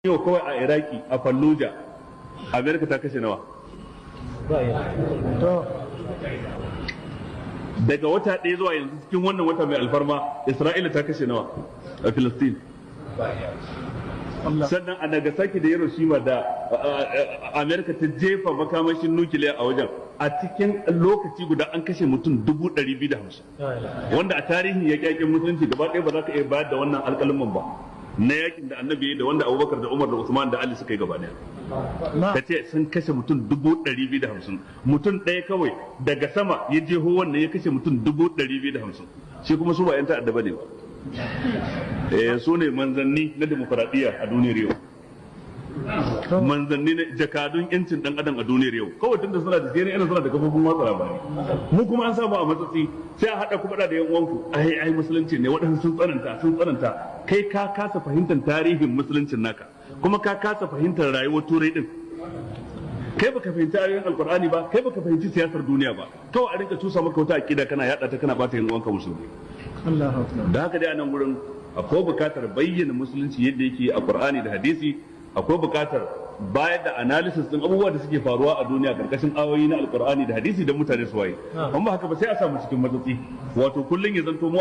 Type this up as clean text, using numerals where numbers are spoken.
Yau kawai a Iraki, a Fallujah, Amerika ta kashe nawa? Daga wata ɗaya zuwa yanzu, cikin wannan wata mai alfarma, Isra'ila ta kashe nawa a Filistin? Sannan a Nagasaki da Hiroshima da Amerika ta jefa makamashin nukiliya a wajen, a cikin lokaci guda an kashe mutum 250,000, wanda a tarihin yaƙe-yaƙen musulunci gaba ɗaya ba za ka iya bayar da wannan alƙalman ba na yakin da Annabi da wanda Abubakar da Umar da Usman da Ali suka yi gaba ɗaya, ka ce sun kashe mutum 250,000. Mutum ɗaya kawai daga sama ya jeho wannan ya kashe mutum 250,000. Shi kuma su ba 'yan ta'adda ba ne ba, su ne manzanni na demokuraɗiyya a duniyar yau, manzanni na jakadun yancin dan adam a duniyar yau. Kawai tunda suna da CNN, suna da kafofin watsa labarai, mu kuma an samu a matsatsi, sai a haɗa ku faɗa da yan uwanku. Ai ai musulunci ne, waɗansu sun tsananta, sun tsananta. Kai ka kasa fahimtar tarihin musuluncin naka, kuma ka kasa fahimtar rayuwar Turai din. Kai baka fahimci ayoyin Alkur'ani ba, kai baka fahimci siyasar duniya ba. Kawai a rinka tusa maka wata aqida, kana yada ta, kana bata yan uwanka musulmi. Da haka dai a nan gurin akwai bukatar bayyana musulunci yadda yake a Qur'ani da hadisi. Akwai bukatar bayar da analysis din abubuwa da suke faruwa a duniya karkashin ayoyi na Alkur'ani da hadisi, da mutane su waye. Amma haka ba, sai a samu cikin matsatsi, wato kullun ya zanto mu